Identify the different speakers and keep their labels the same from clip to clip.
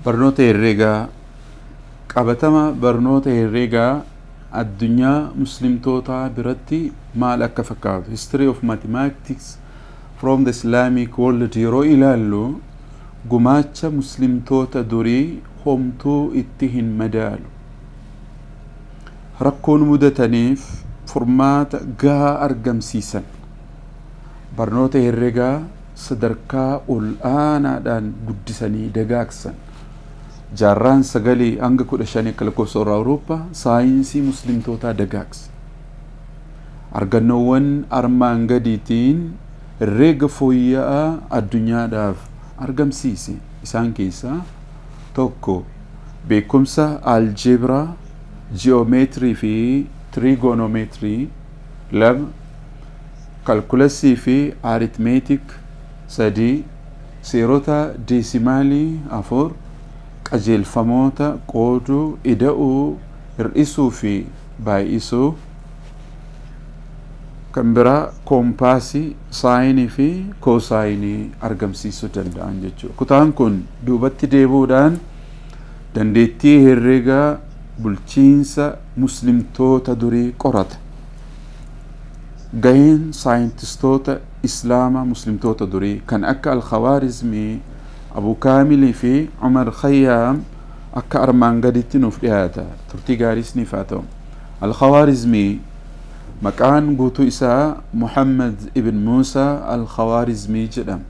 Speaker 1: Barnoota herreegaa, qabatama barnoota herreegaa addunyaa muslimtootaa biratti maal akka fakkaatu, history of mathematics from the Islamic world, yeroo ilaallu gumaacha muslimtoota durii homtuu itti hin madaalu. Rakkoon mudataniif furmaata gahaa argamsiisan. Barnoota herreegaa sadarkaa ol aanaadhaan guddisanii dagaagsan. Jaarraan 9 hanga 15 akka lakkoofsa warra Awurooppaa saayinsii muslimtootaa dagaagse. Argannoowwan armaan gadiitiin herreega fooyya'aa addunyaadhaaf argamsiise. Isaan keessaa tokko, beekumsa aljeebraa, ji'oomeetirii fi tiriigoonomeetirii; lama, kalkulasii fi aritmeetik; sadii, seerota deesimaalii; afur, qajeelfamoota qooduu, ida'uu, hir'isuu fi baay'isuu; kan biraa koompaasii, saayinii fi koosaayinii argamsiisuu danda'an jechuudha. Kutaan kun duubatti deebi'uudhaan dandeettii herreegaa bulchiinsa muslimtoota durii qorata. Gaheen saayintistoota Islaamaa muslimtoota durii kan akka Al-Khawaarizmii, Abu Kaamilii fi Umar Khayyaam akka armaan gaditti nuuf dhiyaata. Turtii gaariis niif haa ta'u. Al-Khawaarizmii maqaan guutuu isaa Muhammad ibn Muusaa Al-Khawaarizmii jedhama.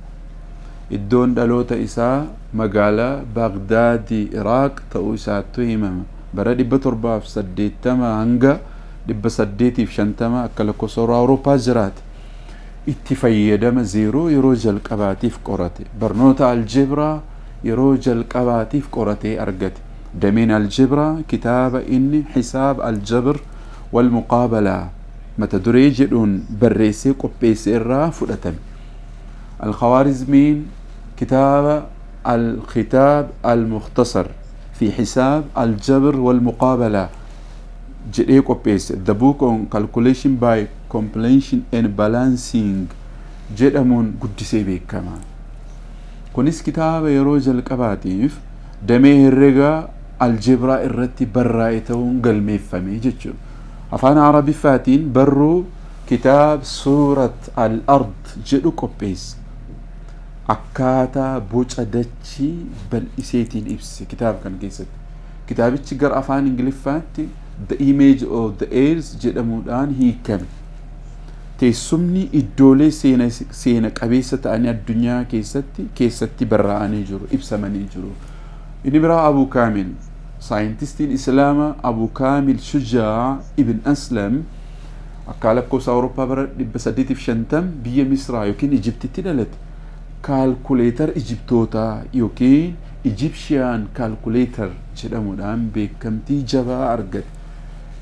Speaker 1: Iddoon dhaloota isaa magaalaa Baagdaadii, Iraaq ta'uu isaattu himama. Bara 780 hanga 850 akka lakkoofsa warra Awurooppaa jiraate. Itti fayyadama zeeroo yeroo jalqabaatiif qorate. Barnoota aljeebraa yeroo jalqabaatiif qoratee argate. Dameen aljeebraa kitaaba inni Hisaab Aljabr wal Muqaabalaa mata duree jedhuun barreessee qopheesse irraa fudhatame. Alkhawaarizmiin kitaaba Al-Kitaab Al-Mukhtasar fi Hisaab Aljabr wal Muqaabalaa jedhee qopheesse, The Book on Calculation by Completion and Balancing jedhamuun guddisee beekama. Kunis kitaaba yeroo jalqabaatiif damee herregaa aljeebraa irratti barraa'e ta'uun galmeeffame jechuudha. Afaan Arabiffaatiin barruu kitaab Suurat Al-Ard jedhu qopheesse. Akkaataa boca dachii bal'iseetiin ibse kitaaba kana keessatti. Kitaabichi gara afaan Ingiliffaatti The Image of the Earth jedhamuudhaan hiikame. Teessumni iddoolee seena qabeessa ta'anii addunyaa keessatti barraa'anii jiru, ibsamanii jiru. Inni biraa Abu Kaamil, saayintistiin Islaamaa Abu Kaamil Shujaa ibn Aslam akka lakkoofsa Awurooppaa bara 850 biyya Misraa yookiin Ijiptitti dhalate. Kaalkuleetar Ijiptootaa yookiin Egyptian Calculator jedhamuudhaan beekamtii jabaa argate.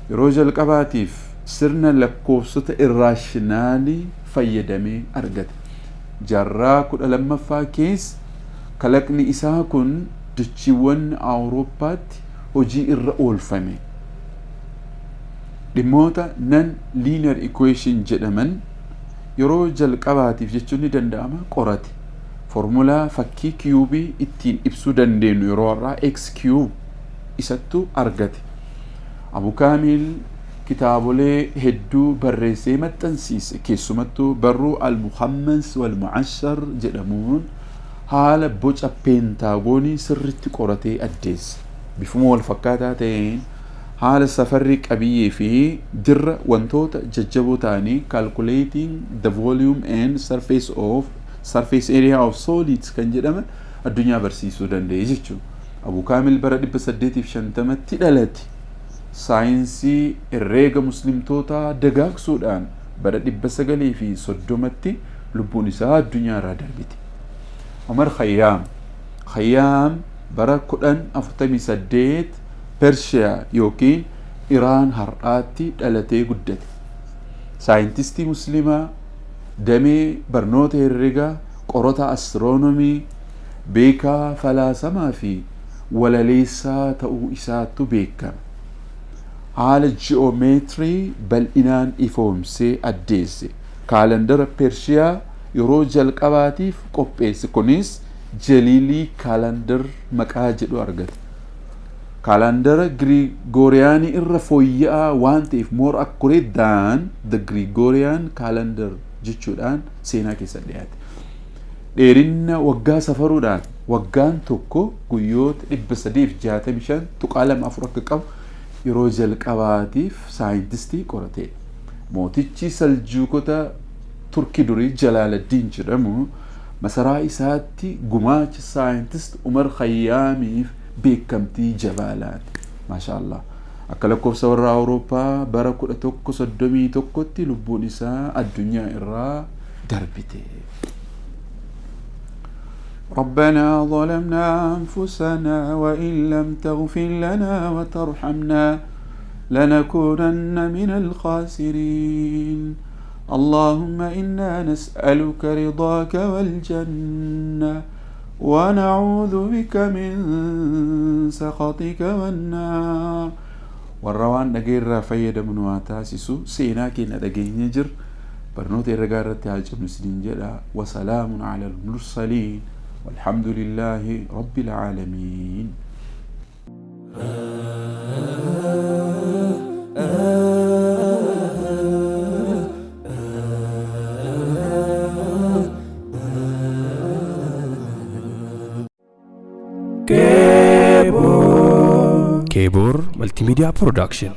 Speaker 1: Yeroo jalqabaatiif sirna lakkoofsota irraashinaalii fayyadamee argate. Jaarraa 12ffaa keessa kalaqni isaa kun dachiiwwan Awurooppaatti hojii irra oolfame. Dhimmoota non linear equation jedhaman yeroo jalqabaatiif jechuun ni danda'ama qorate. Formulaa fakkii kiyuubii ittiin ibsuu dandeenyu yeroo har'aa x cube isattu argate. Abu Kaamil kitaabolee hedduu barreessee maxxansiise. Keessumattuu barruu Al-Muhammas wal Mu'ashar jedhamuun haala boca peentaagoonii sirritti qoratee addeesse. Bifuma wal fakkaataa ta'een haala safarri qabiyyee fi dirra wantoota jajjaboo ta'anii, calculating the volume and surface area of solids kan jedhaman addunyaa barsiisuu danda'e jechuudha. Abu Kaamil bara 850tti dhalate. Saayinsii herreega muslimtootaa dagaagsuudhaan bara 930tti lubbuun isaa addunyaa irraa darbite. Umar Khayyaam. Khayyaam bara 1048 Pershiyaa yookiin Iraan har'aatti dhalatee guddate. Saayintistii muslimaa damee barnoota herreegaa, qorata astiroonomii, Beekaa falaasamaa fi walaleessaa ta'uu isaattu beekama. Haala ji'oomeetirii bal'inaan ifoomsee addeesse. Kaalandara Pershiyaa yeroo jalqabaatiif qopheesse. Kunis Jaliilii Kaalandar maqaa jedhu argate. Kaalandara Girigooriyaanii irra fooyya'aa waan ta'eef more accurate than the Gregorian calendar jechuudhaan seenaa keessa dhiyaate. Dheerinna waggaa safaruudhaan waggaan tokko guyyoota 365.24 akka qabu yeroo jalqabaatiif saayintistii qoratedha. Mootichi Saljuukota Turkii durii Jalaaladdiin jedhamu masaraa isaatti gumaacha saayintist Umar Khayyaamiif beekamtii jabaa laate. Maashaa Allah. Akka lakkoofsa warra Awurooppaa bara 1131tti lubbuun isaa addunyaa irraa darbite. ربنا ظلمنا أنفسنا وإن لم تغفر لنا وترحمنا لنكونن من الخاسرين اللهم إنا نسألك رضاك والجنة ونعوذ بك من سخطك والنار warra waan dhageerraa fayyadamu nu haa taasisu seenaa keenya dhageenya jir barnoota herregaa irratti haa cimnu isiniin jedha wasalaamun ala almursaliin walhamdulillaahi rabbil aalamiin.
Speaker 2: Keebor Multimedia Production.